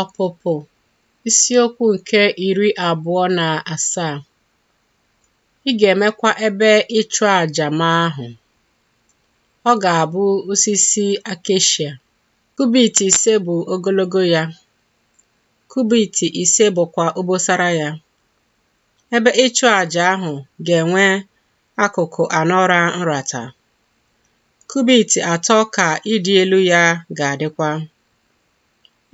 Ọpụpụ isiokwu nke 27. Ị ga-emekwa ebe ịchụaja m ahụ. Ọ ga-abụ osisi akeshịa. Kubit 5 bụ ogologo ya, kubit 5 bụkwa obosara ya. Ebe ịchụaja ahụ ga-enwe akụkụ anọ ra nrata. Kubit 3 ka ịdị elu ya ga-adịkwa.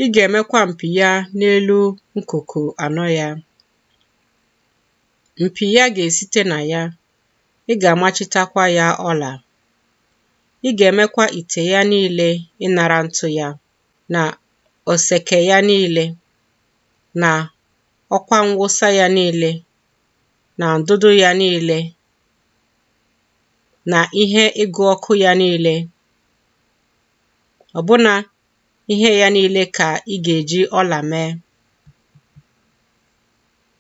Ị ga-emekwa mpi ya n'elu nkuku anọ ya. Mpi ya ga-esite na ya, ị ga-amachitakwa ya ọla. Ị ga-emekwa ite ya niile ịnara ntụ ya, na oseke ya niile, na ọkwa mwụsa ya niile, na ndụdụ ya niile, na ihe ịgụ ọkụ ya niile, ọbụna ihe ya niile ka ị ga-eji ọla mee.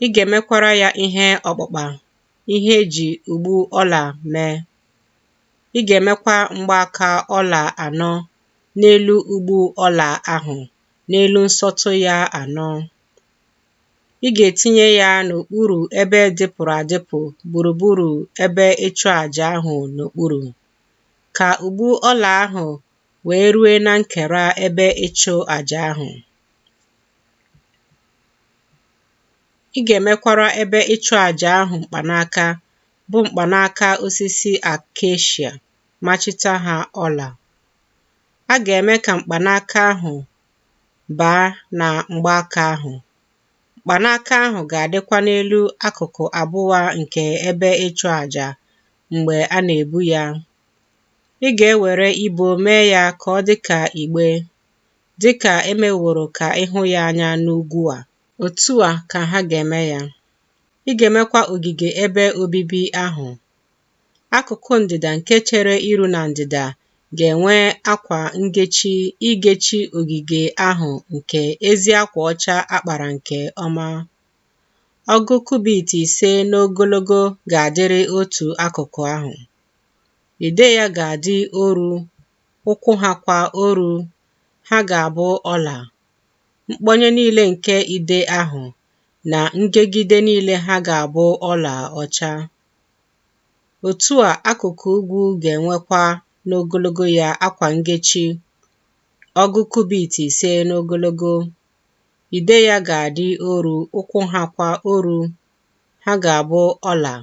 Ị ga-emekwara ya ihe ọkpụkpa, ihe e ji ụgbụ ọla mee. Ị ga-emekwa mgbaaka ọla anọ n'elu ụgbụ ọla ahụ n'elu nsọtụ ya anọ. Ị ga-etinye ya n'okpuru ebe dịpụrụ adịpụ gburugburu ebe ịchụàjà ahụ n'okpuru, ka ụgbụ ọla ahụ wee rue na nkera ebe ịchụ àjà ahụ. Ị ga-emekwara ebe ịchụàjà ahụ mkpanaka, bụ mkpanaka osisi akeshịa, machita ha ọla. A ga-eme ka mkpanaka ahụ baa na mgbaaka ahụ. Mkpanaka ahụ ga-adịkwa n'elu akụkụ abụọ nke ebe ịchụàjà mgbe a na-ebu ya. Ị ga-ewere ibo mee ya ka ọ dị ka igbe, dị ka e meworo ka ị hụ ya anya n'ugwu a. Otu a ka ha ga-eme ya. Ị ga-emekwa ogige ebe obibi ahụ. Akụkụ ndịda nke chere iru na ndịda ga-enwe akwa ngechi igechi ogige ahụ nke ezi akwa ọcha a kpara nke ọma. Ọgụ kubit 5 n'ogologo ga-adịrị otu akụkụ ahụ. Ide ya ga-adị oru, ụkwụ ha kwa oru, ha ga-abụ ọla. Mkpọnye niile nke ide ahụ na ngegide niile ha ga-abụ ọla ọcha. Otu a akụkụ ugwu ga-enwekwa n'ogologo ya akwa ngechi ọgụ kubit 5 n'ogologo. Ide ya ga-adị oru, ụkwụ ha kwa oru, ha ga-abụ ọla.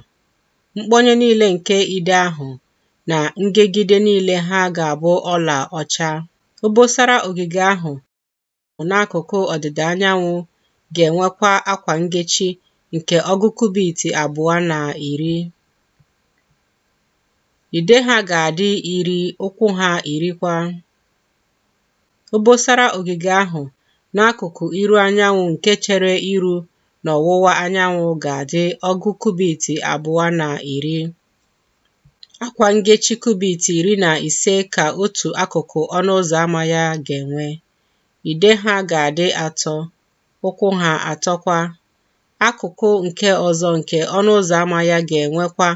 Mkpọnye niile nke ide ahụ na ngegide niile ha ga-abụ ọla ọcha. Obosara ogige ahụ n'akụkụ ọdịda anyanwụ ga-enwekwa akwa ngechi nke ọgụ kubit 2 na 10. Ide ha ga-adị 10, ụkwụ ha 10 kwa. Obosara ogige ahụ n'akụkụ iru anyanwụ nke chere iru n'ọwụwa anyanwụ ga-adị ọgụ kubit 2 na 10. Akwa ngechi kubit 15 ka otu akụkụ ọnụ ụzọ ama ya ga-enwe. Ide ha ga-adị atọ, ụkwụ ha atọ kwa. Akụkụ nke ọzọ nke ọnụ ụzọ ama ya ga-enwekwa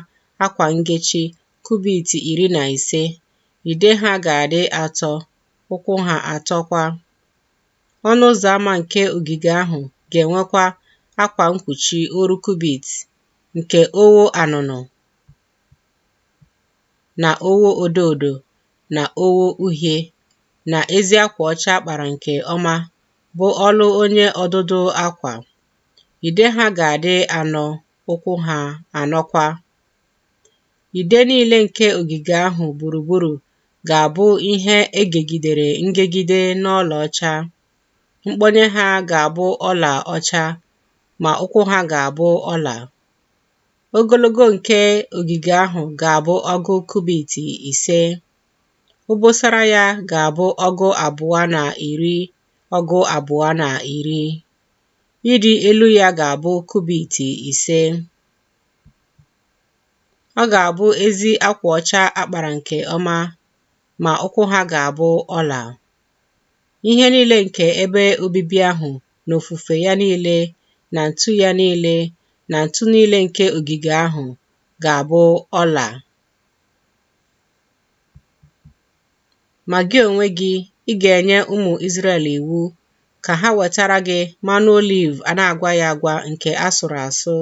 akwa ngechi kubit 15. Ide ha ga-adị atọ, ụkwụ ha atọ kwa. Ọnụ ụzọ ama nke ogige ahụ ga-enwekwa akwa mkpuchi oru kubit nke ogho anụnụ na ogho odo odo na ogho uhie na ezi akwa ọcha a kpara nke ọma bụ ọlụ onye ọdụdụ akwa. Ide ha ga-adị anọ, ụkwụ ha anọkwa. Ide niile nke ogige ahụ gburugburu ga-abụ ihe e gegidere ngegide n'ọlaọcha. Mkpọnye ha ga-abụ ọla ọcha, ma ụkwụ ha ga-abụ ọla. Ogologo nke ogige ahụ ga-abụ ọgụ kubit 5. Obosara ya ga-abụ ọgụ 2 na 10 ọgụ 2 na 10. Ịdị elu ya ga-abụ kubit 5. Ọ ga-abụ ezi akwa ọcha a kpara nke ọma, ma ụkwụ ha ga-abụ ọla. Ihe niile nke ebe obibi ahụ na ofufe ya niile na ntu ya niile na ntu niile nke ogige ahụ ga-abụ ọla. Ma gị onwe gị, ị ga-enye ụmụ Izrel iwu ka ha wetara gị mmanụ oliv a na-agwaghị agwa nke a sụrụ asụ,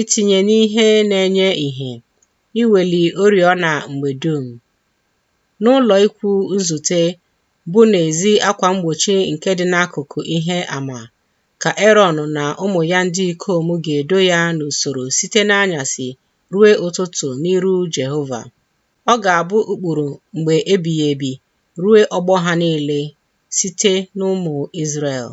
itinye n'ihe na-enye ìhè, iweli oriọna mgbe dum. N'ụlọ ikwu nzute, bụ n'ezi akwa mgbochi nke dị n'akụkụ Ihe Ama, ka Erọn na ụmụ ya ndị ikom ga-edo ya n'usoro site n'anyasị rue ụtụtụ n'iru Jehova. Ọ ga-abụ ụkpụrụ mgbe ebighị ebi ruo ọgbọ ha niile, site n'ụmụ Izrel.